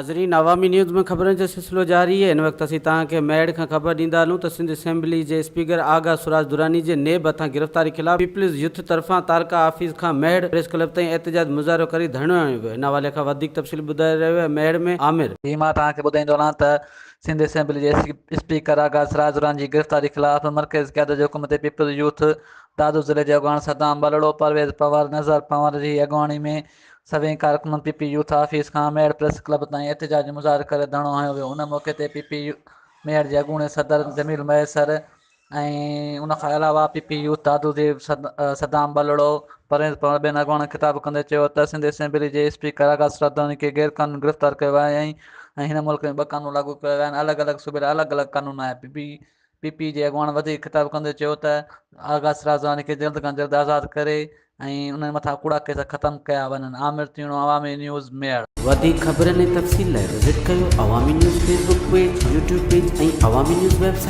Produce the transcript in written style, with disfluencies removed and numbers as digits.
ناظرين عوامي نيوز ۾ خبرن جو سلسلو جاري آهي هن وقت اسين توهان کي ميهڙ کان خبر ڏيندا هلون ته سنڌ اسيمبلي جي اسپيڪر آغا سراج دراني جي نيب هٿان گرفتاري خلاف پيپلز يوٿ طرفان تعلقه آفيس کان ميهڙ پريس ڪلب تائين احتجاج مظاهرو ڪري ڌرڻو هنيو ويو هن حوالي کان وڌيڪ تفصيل ٻڌائي رهيو آهي ميهڙ ۾ عامر. جي مان توهان کي ٻڌائيندو هلان ته سنڌ اسيمبلي جي اسپيڪر آغا سراج دراني جي گرفتاري خلاف مرڪزي قيادت جي حڪم تي پيپلز يوٿ دادو ضلعي جي اڳواڻ صدام ٻلڙو، پرويز پنهور، نظر پنهور جي اڳواڻي ۾ سوين ڪارڪنن پي پي يوٿ آفيس کان ميهڙ پريس ڪلب تائين احتجاجي مظاهرو ڪري ڌرڻو هنيو ويو ان موقعي تي پي پي ميهڙ جي اڳوڻي صدر جميل مهيسر ۽ ان کان علاوه پي پي يوٿ دادو جي صدام ٻلڙو، پرويز پنهور ٻين اڳواڻن خطاب ڪندي چيو ته سنڌ اسيمبلي جي اسپيڪر آغا سراج دراني کي غير قانوني گرفتار ڪيو ويو آهي ۽ هن ملڪ ۾ ٻه قانون لاڳو ڪيا ويا آهن الڳ الڳ صوبي لاء الڳ الڳ قانون آهي پي پي پي پي جي اڳواڻ وڌيڪ خطاب ڪندي چيو ته آغا سراج زماني کي جلد کان جلد آزاد ڪري ۽ انهن مٿان ڪوڙا ڪيس ختم ڪيا وڃن، عامر تيڻو، عوامي نيوز، ميهڙ. وڌيڪ خبرن ۽ تفصيل لاء وزٽ ڪيو Awami news Facebook page, YouTube page ۽ Awami news website.